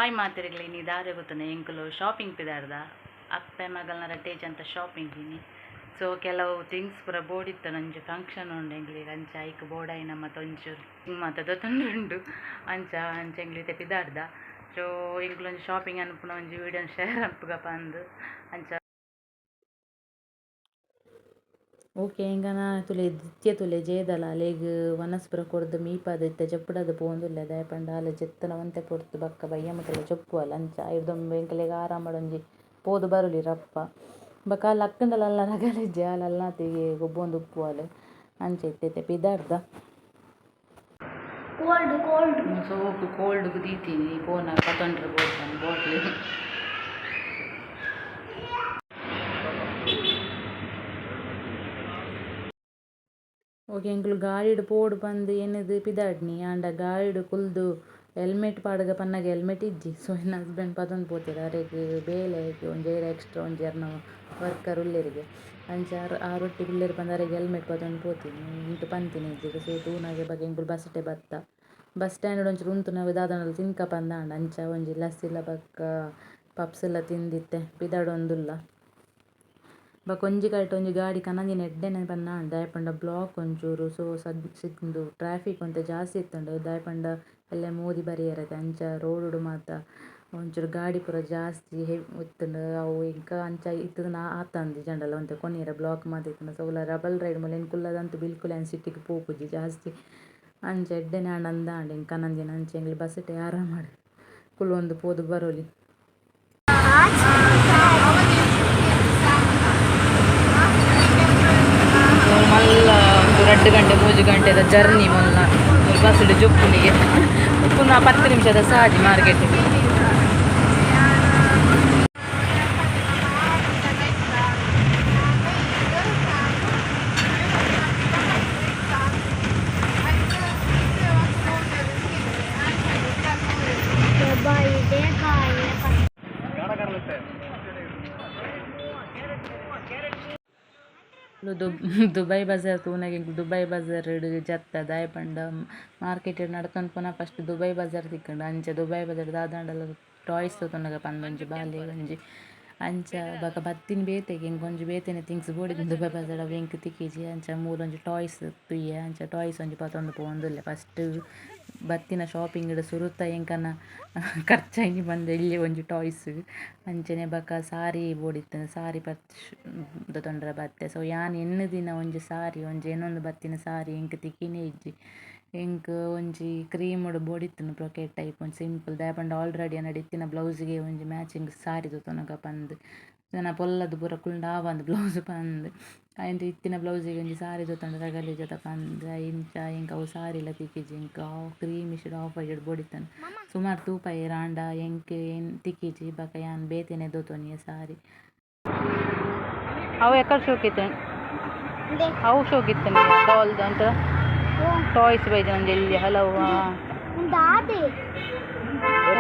Hi ಮಾತೆರೆಗ್ಲ ಇನಿ ದಾದೆ ಗೊತ್ತುಂಡ ಎಂಕುಲು shopping ಪಿದಾರ್ದ ಅಪ್ಪೆ ಮಗಲ್ನ ರಡ್ಡೇಜ್ ಅಂತ ಶಾಪಿಂಗ್ ಇನಿ. ಸೊ ಕೆಲವು ಥಿಂಗ್ಸ್ ಪೂರ ಬೋಡಿತ್ತು, ಒಂಜಿ ಫಂಕ್ಷನ್ ಉಂಡು ಎಂಕ್ಲೆಗ್, ಅಂಚ ಐಕ್ ಬೋಡಾಯಿನ ಮಾತ ಒಂಚೂರು ಮಾತ ದೊತೊಂದುಂಡು. ಅಂಚ ಅಂಚ ಎಂಕ್ಲು ಇತ್ತೆ ಪಿದಾರ್ದ. ಸೊ ಎಂಕ್ಲು ಒಂಜಿ ಶಾಪಿಂಗ್ ಅನ್ಪುನ ಒಂಜಿ ವೀಡಿಯೋನ್ ಶೇರ್ ಮನ್ಪುಗ ಪಂದ್ ಅಂಚ. ಓಕೆ, ಎಂಕನ ತುಲೆ ದಿತ್ಯ ತುಲೆ ಜೇದಲ ಅಲೆಗ್ ವನಸ್ ಪೂರ ಕೊರ್ದು ಮೀಪಾದ್ ಇತ್ತೆ ಜಪ್ಪುಡಾದ್ ಪೋವೊಂದುಲ್ಲೆ. ದಾಯೆ ಪಂಡ ಆಲ್ ಜೆತ್ತುನ ಒಂತೆ ಪೊರ್ತು ಬೊಕ್ಕ ಬಯ್ಯ ಮುಟ್ಟಲ ಜಪ್ಪುವಲ್. ಅಂಚ ಐರ್ದೊಂಬು ಎಂಕಲೆಗ್ ಆರಾಮಡ್ ಒಂಜಿ ಪೋದು ಬರೊಲಿ ರಪ್ಪ. ಬೊಕ್ಕ ಆಲ್ ಲಕ್ಕುಂಡಲ ಅಲ್ಲ ರಗಲಿಜ್ಜಿ, ಆಲ್ ಅಲ್ನಾತಿಗೆ ಗೊಬ್ಬೊಂದು ಉಪ್ಪುವಲ್. ಅಂಚ ಇತ್ತೆ ಇತ್ತೆ ಪಿದಾಡ್ದ. Cold cold. ಸೋಕು ಕೋಲ್ಡ್ಗ್ ದೀತೀನಿ ಪೋನ ಪತೊಂಡ್ರೆ ಬೋಡ್ತಾನೆ ಬಾಟ್ಲಿ. ಓಕೆ, ಎಂಕುಲು ಗಾಡಿಡ್ ಪೋಡು ಪಂದ್ ಎನ್ನುದು ಪಿದಾಡ್ನಿ. ಆಂಡ ಗಾಡಿಡ್ ಕುಲ್ದು ಹೆಲ್ಮೆಟ್ ಪಾಡುಗ ಪನ್ನಗ ಹೆಲ್ಮೆಟ್ ಇಜ್ಜಿ. ಸೊ ಎನ್ನ ಹಸ್ಬೆಂಡ್ ಪತೊಂದು ಪೋತೆರ್. ಅರೆಗ್ ಬೇಲೆ ಒಂಜಿ ಏರ ಎಕ್ಸ್ಟ್ರಾ ಒಂಜಿ ಅರ್ನ ವರ್ಕರ್ ಉಲ್ಲೆರಿಗೆ, ಅಂಚ ಆರ್ ಆರೊಟ್ಟಿಗೆ ಉಲ್ಲೆರ್ ಪಂದ್ ಅರೆಗ್ ಹೆಲ್ಮೆಟ್ ಪತೊಂದು ಪೋತೀನಿ ಇಂಕ್ ಪಂತಿನಿ ಇಜ್ಜಿಗೆ. ಸೊ ತೂನಗ ಬೊಕ ಎಂಕುಲು ಬಸ್ಟೆ ಬತ್ತ. ಬಸ್ ಸ್ಟ್ಯಾಂಡ್ ಒಂಚೂರು ಉಂತುನಗ ದಾದಾಂಡಲ ತಿನ್ಕ ಪಂದಾಂಡ, ಅಂಚ ಒಂಜಿ ಲಸ್ಸಿಲ ಬೊಕ್ಕ ಪಪ್ಸ್ ಲ ತಿಂದಿತ್ತೆ ಪಿದಾಡೊಂದುಲ್ಲ. ಬೊಕ ಒಂಜಿ ಕಡೆಟ್ ಒಂಜಿ ಗಾಡಿ ಕನಂದಿನ ಎಡ್ಡೆನೆ ಪಂದಾಂಡ್. ದಾಯೆ ಪಂಡ ಬ್ಲಾಕ್ ಒಂಚೂರು ಸೊ ಸದ್ ಉಂದು ಟ್ರಾಫಿಕ್ ಒಂತೆ ಜಾಸ್ತಿ ಇತ್ತುಂಡು. ದಾಯೆ ಪಂಡ ಎಲ್ಲೆ ಮೋದಿ ಬರಿಯೆರೆ ಅಂಚ ರೋಡುಡು ಮಾತ ಒಂಚೂರು ಗಾಡಿ ಪೂರ ಜಾಸ್ತಿ ಇತ್ತುಂಡು. ಅವು ಎಂಕ ಅಂಚ ಇತ್ತುಂಡ ಆತಂದ್ ಇಜ್ಜಾಂಡಲ ಒಂತೆ ಕೊನಿಯೆರೆ ಬ್ಲಾಕ್ ಮಾತ ಇತ್ತುಂಡು. ಸೊ ಅವ್ಲ ರಬಲ್ ರೈಡ್ ಮೂಲು ಎಂಕುಲ್ಲದಂತೂ ಬಿಲ್ಕುಲ್ ಯಾನ್ ಸಿಟಿಗ್ ಪೋಪುಜಿ ಜಾಸ್ತಿ. ಅಂಚ ಎಡ್ಡೆನೆ ಆಂಡ ಅಂದಾಂಡ್ ಎಂಕ್ ಕನಂದಿನ. ಅಂಚ ಎಂಕ್ಲೆ ಬಸ್ಸಟೆ ಆರಾಮಡ್ ಕುಲ್ಲೊಂದು ಪೋದು ಬರೊಲಿ. ಮಲ್ಲ ಒಂದು 2 ಗಂಟೆ 3 ಗಂಟೆದ ಜರ್ನಿ. ಮಲ್ಲ ಬಸ್ ಜೊಪ್ಪುನಿಗೆ ಪುನಃ 10 ನಿಮಿಷದ ಸಾದಿ ಮಾರ್ಕೆಟ್. ಇದೆ ಕಾಯಿ. ದುಬೈ ಬಜಾರ್ ತೂನಗ ಎಂಕ್ ದುಬೈ ಬಜಾರ್ ಜತ್ತ. ದಾಯೆ ಪಂಡ ಮಾರ್ಕೆಟ್ ನಡತೊಂದು ಪೋನ ಫಸ್ಟ್ ದುಬೈ ಬಜಾರ್ ತಿಕ್ಕುಂಡು. ಅಂಚ ದುಬೈ ಬಜಾರ್ ದಾದಾಂಡಲ ಟಾಯ್ಸ್ ತೂನಗ ಪಂದ್ ಒಂಜಿ ಬಾಲೆ ಒಂಜಿ ಅಂಚ ಬೊಕ ಬತ್ತಿನ ಬೇತೆಗೆ ಎಂಕ್ ಒಂಜಿ ಬೇತೆನೆ ಥಿಂಗ್ಸ್ ಬೋಡಿತ್ತಿನ ದುಬೈ ಬಜಾರ್, ಅವು ಎಂಕ್ ತಿಕ್ಕಿಜಿ. ಅಂಚ ಮೂಲೊಂಜಿ ಟಾಯ್ಸ್ ತೂಯೆ, ಅಂಚ ಟಾಯ್ಸ್ ಒಂಜಿ ಪತೊಂದು ಪೋವೊಂದುಲ್ಲೆ. ಫಸ್ಟ್ ಬತ್ತಿನ ಶಾಪಿಂಗ್ ಸುರುತ ಎಂಕನ ಖರ್ಚಾಯಿನಿ ಪಂದ್ ಎಲ್ಯ ಒಂಜಿ ಟಾಯ್ಸ್. ಅಂಚನೆ ಬೊಕ ಸಾರಿ ಬೋಡಿತ್ತುಂಡು, ಸಾರಿ ಪರ್ಚ್ ದೆತೊಂಡ್ರೆ ಬತ್ತೆ. ಸೊ ಯಾನ್ ಎನ್ನುದಿನ ಒಂಜಿ ಸಾರಿ ಒಂಜಿ ಎನ್ನೊಂದು ಬತ್ತಿನ ಸಾರಿ ಎಂಕ್ ತಿಕ್ಕಿನೇ ಇಜ್ಜಿ. ಎಂಕ್ ಒಂಜಿ ಕ್ರೀಮುಡು ಬೋಡಿತ್ತುಂಡು ಬ್ರೊಕೇಡ್ ಟೈಪ್ ಒಂಜಿ ಸಿಂಪಲ್. ದಾಯೆ ಪಂಡ ಆಲ್ರೆಡಿ ಎನ್ನಡ ಇತ್ತಿನ ಬ್ಲೌಸ್ಗೆ ಒಂಜಿ ಮ್ಯಾಚಿಂಗ್ ಸಾರಿ ದೆತೊನುಗ ಪಂದ್, ನನ ಪೊಲ್ಲದು ಪೂರ ಕುಲ್ಂಡ ಆವಂದ್ ಬ್ಲೌಸ್ ಪಂದ್, ಐಂದ್ ಇತ್ತಿನ ಬ್ಲೌಸಿಗೆ ಒಂಜಿ ಸಾರಿ ದೆತೊಂಡ್ರೆ ಗಲೀಜತ ಪಂದ್. ಇಂಚ ಎಂಕ್ ಅವು ಸಾರಿಲ ತಿಕ್ಕಿಜಿ. ಎಂಕ್ ಅವು ಕ್ರೀಮಿಶ್ ಆಫ್ ವೈಟ್ ಬೋಡಿತ್ತುಂಡು. ಸುಮಾರು ತೂಪಯೆರ್, ಆಂಡ ಎಂಕ್ ಏನ್ ತಿಕ್ಕಿಜಿ. ಬೊಕ ಯಾನ್ ಬೇತೆನೆ ದೆತೊನಿಯೆ ಸಾರಿ. ಅವು ಎಕ್ಕಡ ಶೋಕಿತ್ತು, ಅವು ಶೋಕಿತ್ತು ಡಾಲ್ ಅಂತ ಟಾಯ್ಸ್ ಬೈದಿನ ಒಂಜಿ ಎಲ್ಯ ಹಲವು. ದಾದೆ?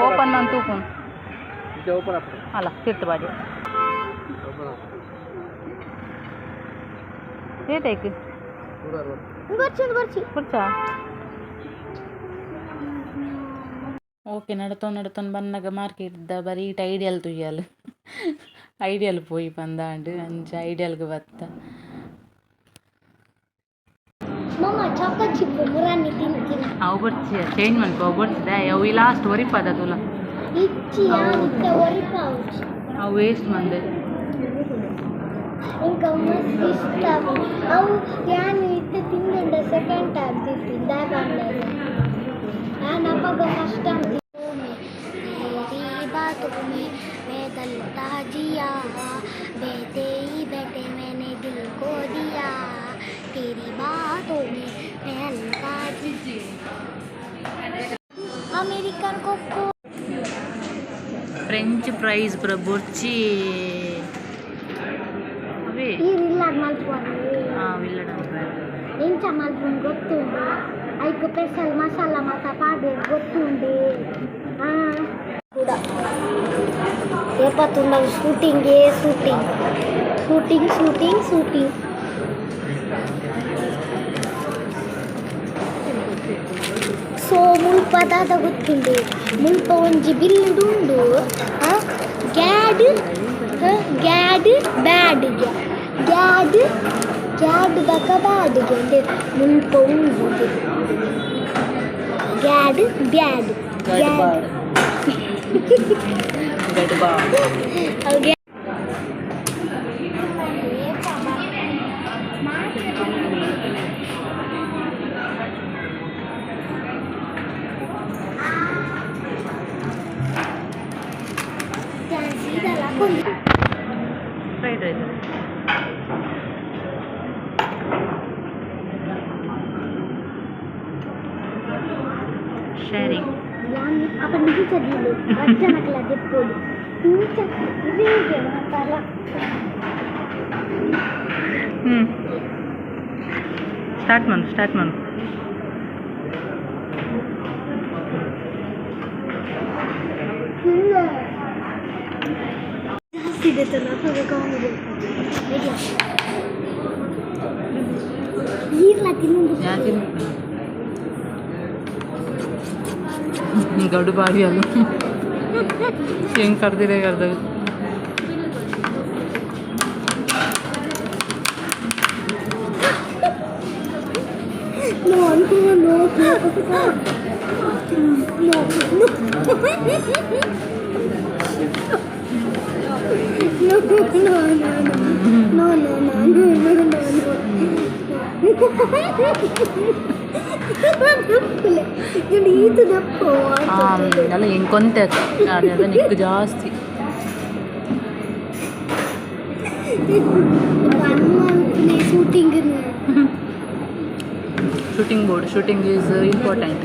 ಓಪನ್ ಮಂತ್ ತೂಪುನು ಅಲ್ಲ ತಿರ್ತು ಬಾಡಿ ಏತೈಕ್. ಬರ್ಚಿ ಬರ್ಚಿ. ಕುರ್ಚಾ. ಓಕೆ, ನಡತೊಂದು ನಡತೊಂದು ಬನ್ನಗ ಮಾರ್ಕೆಟ್ದ ಬರೀಟ್ ಐಡಿಯಲ್ ತೂಯಲ್, ಐಡಿಯಲ್ ಪೋಯಿ ಪಂದಾಂಡ್. ಅಂಚ ಐಡಿಯಲ್ಗ್ ಬತ್ತ. ಮಮ್ಮ, ಚಾಕೋ ಚಿಪ್ ಮುರಾನಿ ತಿಂತಿನ. ಅವು ಬೊಡ್ಚಿ, ಚೇಂಜ್ ಮನ್ಪು. ಅವು ಬೊಡ್ಚಿ ದಾಯೆ? ಅವು ಈ ಲಾಸ್ಟ್ ಒರಿಪಾದ ತೂಲ. ಇಚ್ಚಿ, ಯಾನ್ ಇತ್ತೆ ಒರಿಪಾವುಜಿ. ಅವು ವೇಸ್ಟ್ ಮಂದೆ. ಎಂಕ್ ಅವು ಮಸ್ತ್ ಇಷ್ಟ. ಅವು ಯಾನ್ ಇತ್ತೆ ತಿಂದುಂಡ ಸೆಕೆಂಡ್ ಟೈಮ್ ತಿಂತೀನಿ. ದಾಯೆ ಪಂಡ ಯಾನ್ ಅಪಗ ಫಸ್ಟ್ ಟೈಮ್. तेरी बातों में मैं दलता जिया, बहते ही बहते मैंने दिल को दिया, तेरी बातों में मैं हल्का जी अमेरिकन कोको. ಫ್ರೆಂಚ್ ಫ್ರೈಸ್ ಪೂರ ಬೊರ್ಚಿ ಅವೇ. ಈರ್ ಇಲ್ಲಾಡ್ ಮಲ್ಪುವನು? ಹಾಂ, ಇಲ್ಲಡ. ಎಂಚ ಮಲ್ಪುನು ಗೊತ್ತುಂಡು? ಐಕ್ ಸ್ಪೆಷಲ್ ಮಸಾಲ ಮಾತ ಪಾಡ್ವೆರ್, ಗೊತ್ತುಂಡು. ಕೂಡ ಏಪ ತೂಂಡಲ ಶೂಟಿಂಗೇ ಶೂಟಿಂಗ್, ಶೂಟಿಂಗ್, ಶೂಟಿಂಗ್, shooting. ಸೊ ಮುಲ್ಪ ದಾದ ಗೊತ್ತುಂಡು, ಮುಲ್ಪ ಒಂಜಿ ಬಿಲ್ಡ್ ಉಂಡು. ಗ್ಯಾಡ್ ಗ್ಯಾಡ್ ಬ್ಯಾಡ್ ಗ್ಯಾಡ್ ಗ್ಯಾಡ್ ಬಕ ಬ್ಯಾಡ್ ಗೆ ಮುಲ್ಪ ಉಂಡು ಗ್ಯಾಡ್ ಬ್ಯಾಡ್ ಗ್ಯಾಡ್. ಗಡ್ಬಾ. Fried rice. Sharing. ಅಪ್ಪ ಇಂಚ ದೀಲೆ ಅಜ್ಜನಕಲ ದೆಪ್ಪೊಡು ಇಂಚ ಇರೇಗೆ ಮಾತಲ. ಹ್ಞೂ, ಸ್ಟಾರ್ಟ್ ಮಾಡು, ಸ್ಟಾರ್ಟ್ ಮಾಡು. ಜಾಸ್ತಿ ಇದೆ ಅಪ್ಪಗ ಕಾಮಿಡಿ ಈರ್ಲ ತಿನ್ನೊಂದು. ಗಡು ಬಾರಿ ಅದು ಹೆಂಗೆ ಕರ್ದಿದೆ ಕರ್ದ. No, no, no, no, no, no, no, no, no, no, no, no, no. ಈತ ದಪ್ಪ. ಅಲ್ಲ, ಹೆಂಗೆ ಕೊಂತೆ ಅದೇ ನಿಕ್ಕು ಜಾಸ್ತಿ. Shooting. Shooting board, shooting is important.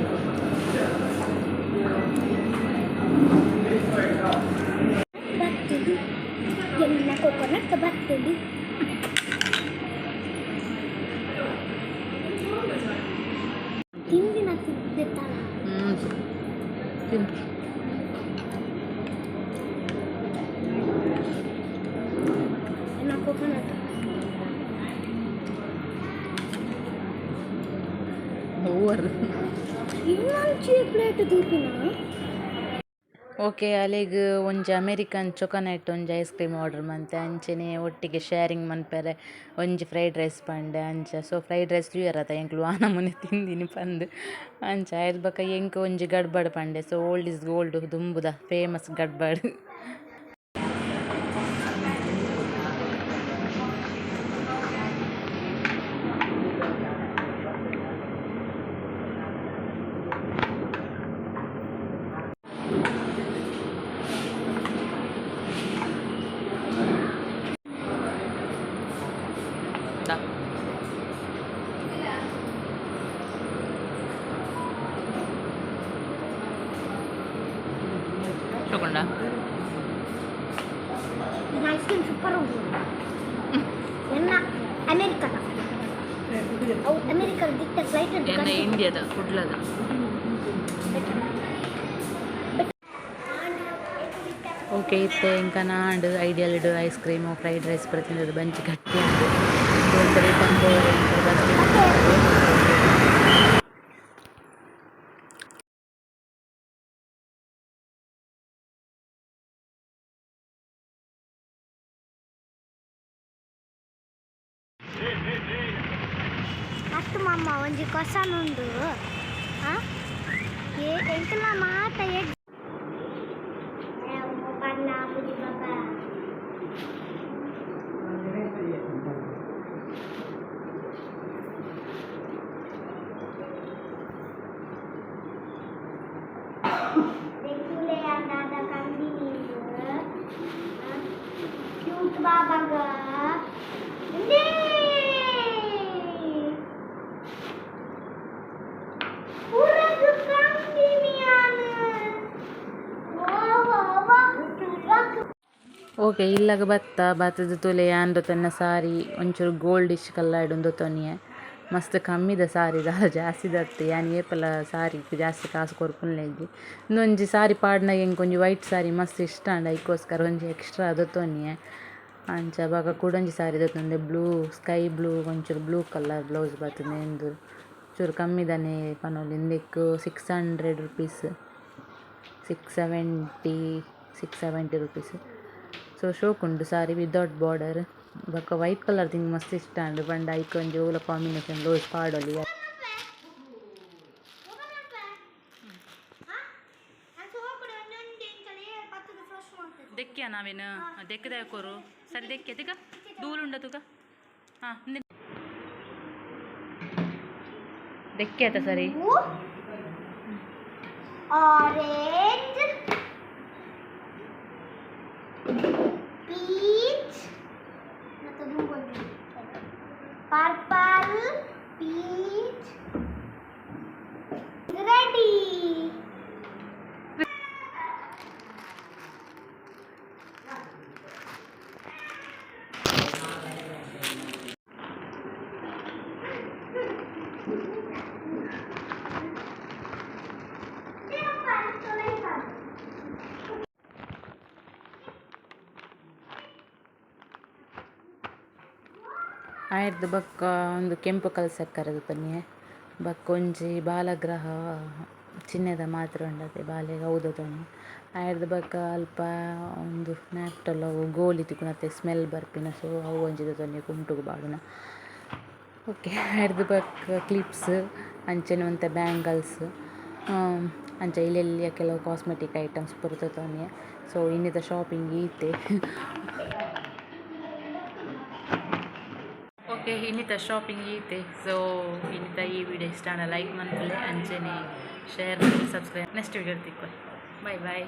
ಬರ್ತದೆ ಎಲ್ಲ ಕೊಕೊನಟ್ ಬರ್ತದೆ. ತಿಂದಿನ ತಿಂದಿತ್ತಲ್ಲ. ಹ್ಞೂ, ತಿನ್ನು. ಎಲ್ಲ ಕೊಕೊನಟ್. ಓವರ್. ಇನ್ನೊಂದು ಪ್ಲೇಟ್ ದೂಪಿನ. ಓಕೆ, ಅಲೆಗ್ ಒಂಜಿ ಅಮೇರಿಕನ್ ಚೊಕೊನೆಟ್ ಒಂಜಿ ಐಸ್ ಕ್ರೀಮ್ ಆರ್ಡರ್ ಮಂತೆ, ಅಂಚೆನೆ ಒಟ್ಟಿಗೆ ಶೇರಿಂಗ್ ಮನ್ಪೆರೆ ಒಂಜಿ ಫ್ರೈಡ್ ರೈಸ್ ಪಂಡೆ ಅಂಚ. ಸೊ ಫ್ರೈಡ್ ರೈಸ್ ತೂಯರತ ಎಂಕ್ಲು ಆ ನಮೂನೆ ತಿಂದಿನಿ ಪಂದ್. ಅಂಚ ಐರ್ದ್ ಬೊಕ ಎಂಕ್ ಒಂಜಿ ಗಡ್ಬಡ್ ಪಂಡೆ. ಸೊ ಓಲ್ಡ್ is gold, ದುಂಬುದ ಫೇಮಸ್ ಗಡ್ಬಡ್. Da. ಶೋಕೊಂಡ. ಐಸ್ ಕ್ರೀಮ್ ಸೂಪರ್ ಉಂಟು. ಎನ್ನ ಅಮೆರಿಕದ, ಅವು ಅಮೆರಿಕದ ದಿಟ್ಟ ಫ್ಲೈಟ್. ಎನ್ನ ಇಂಡಿಯಾದ, ಕುಡ್ಲದ. ಓಕೆ, ಇತ್ತೆ ಎಂಕ ನಾಂಡ್ ಐಡಿಯಲ್ಡ್ ಐಸ್ ಕ್ರೀಮು ಫ್ರೈಡ್ ರೈಸ್ ಪೂರ ತಿಂದದ್ದು ಬಂಚಿ ಗಟ್ಟಿ ಉಂಡು. ರಿಟರ್ನ್ ಪೋವರೆ ಬಸ್. ಅತ್ತು ಮಮ್ಮ, ಒಂಜಿ ಕೊಸನ್ ಉಂಡು. ಏ ಎಂಕಲ ಮಾತ ಎಡ್ ಪನ್ನ ಬುಜಿ ಬಾಬಾ. ದಾದ ಕಂದಿ ನೀರು ಕ್ಯೂಟ್ ಬಾಬಾಗ. ಉರಗು ಕಂದಿನಿಯಾನು. ಓಕೆ, ಇಲ್ಲಗ ಬತ್ತ ಬತ್ತದ ತೂಲೆ ಯಾನ್ದ ತನ್ನ ಸಾರಿ ಒಂಚೂರು ಗೋಲ್ಡಿಶ್ ಕಲರ್ಡ್ ಉಂದು ತೊನಿಯೆ. ಮಸ್ತ್ ಕಮ್ಮಿದ ಸಾರಿ, ದಾಲ ಜಾಸ್ತಿ ದತ್ತು. ಯಾನ್ ಏಪಲ ಸಾರಿ ಜಾಸ್ತಿ ಕಾಸು ಕೊರ್ಪುನ್ಲೆಜ್ಜಿ. ಉಂದೊಂಜಿ ಸಾರಿ ಪಾಡ್ನಗ ಎಂಕ್ ಒಂಜಿ ವೈಟ್ ಸಾರಿ ಮಸ್ತ್ ಇಷ್ಟ ಆಂಡ್, ಐಕೋಸ್ಕರ ಒಂಜಿ ಎಕ್ಸ್ಟ್ರಾ ದೆತೊನಿಯೆ. ಅಂಚ ಬೊಕ ಕುಡೊಂಜಿ ಸಾರಿ ದೆತೊಂದೆ, ಬ್ಲೂ, ಸ್ಕೈ ಬ್ಲೂ, ಒಂಚೂರು ಬ್ಲೂ ಕಲರ್ ಬ್ಲೌಸ್ ಬತ್ತುಂಡು. ಇಂದು ಚೂರು ಕಮ್ಮಿದಾನೆ ಪನೊಲಿ. ಇಂದೆಕ್ ₹600, 670, ₹670. ಸೊ ಶೋಕುಂಡು ಸಾರಿ ವಿದೌಟ್ ಬಾರ್ಡರ್. ಬೊಕ್ಕ ವೈಟ್ ಕಲರ್ ತಿಂಗ್ ಮಸ್ತ್ ಇಷ್ಟ ಆಂಡ್ ಪಂಡ ಐಕ್ ಒಂಜಿ ಒವ್ಲ ಕಾಂಬಿನೇಷನ್ ರೋಸ್ ಪಾಡೊಲಿ. ದೆಕ್ಕಿಯ ನಾವೇನು ದೆಕ್ಕದ ಕೊರು ಸರಿ ದೆಕ್ಕೆ ತಿಕ್ಕ ದೂಲ ಉಂಡ ತುಕ. ಹಾಂ, ದೆಕ್ಕೆ ಆತ ಸರಿ. Orange, peach, purple, peach, ready. ಆಯ್ರ್ದ್ ಬೊಕ್ಕ ಒಂದು ಕೆಂಪು ಕಲ್ಸಕ್ಕರೆ ತೂತೊನಿಯೆ. ಬೊಕ್ಕ ಒಂಜಿ ಬಾಲಗ್ರಹ ಚಿಹ್ನೆದ ಮಾತ್ರೆ ಉಂಡತೆ ಬಾಲೆಗ್ ಅವು ದೆತೊನಿಯೆ. ಆಯ್ರ್ದ್ ಬೊಕ್ಕ ಅಲ್ಪ ಒಂದು ನ್ಯಾಪ್ಟಲ್ ಅವು ಗೋಲಿ ತಿಕ್ಕುನತೆ ಸ್ಮೆಲ್ ಬರ್ಪಿನ, ಸೊ ಅವು ಒಂಜಿ ದೆತೊನಿಯೆ ಕುಂಟುಗು ಪಾಡುನ. ಓಕೆ, ಆಯ್ರ್ದ್ ಬೊಕ್ಕ ಕ್ಲಿಪ್ಸ್, ಅಂಚನೆ ಒಂತೆ ಬ್ಯಾಂಗಲ್ಸ್, ಅಂಚ ಎಲ್ಲೆಲ್ಯ ಕೆಲವು ಕಾಸ್ಮೆಟಿಕ್ ಐಟಮ್ಸ್ ಪೂರ ದೆತೊನಿಯೆ. ಸೊ ಇನಿತ ಶಾಪಿಂಗ್ ಈತೆ. ಓಕೆ, ಇನ್ನಿತ ಶಾಪಿಂಗ್ ಈತೆ. ಸೊ ಇನ್ನಿತ ಈ ವಿಡಿಯೋ ಇಷ್ಟ ಆಂಡ ಲೈಕ್ ಮನ್ಪುಲೆ, ಅಂಚನೆ share, subscribe. Next video ತಿಕ್ಕು. Bye boy.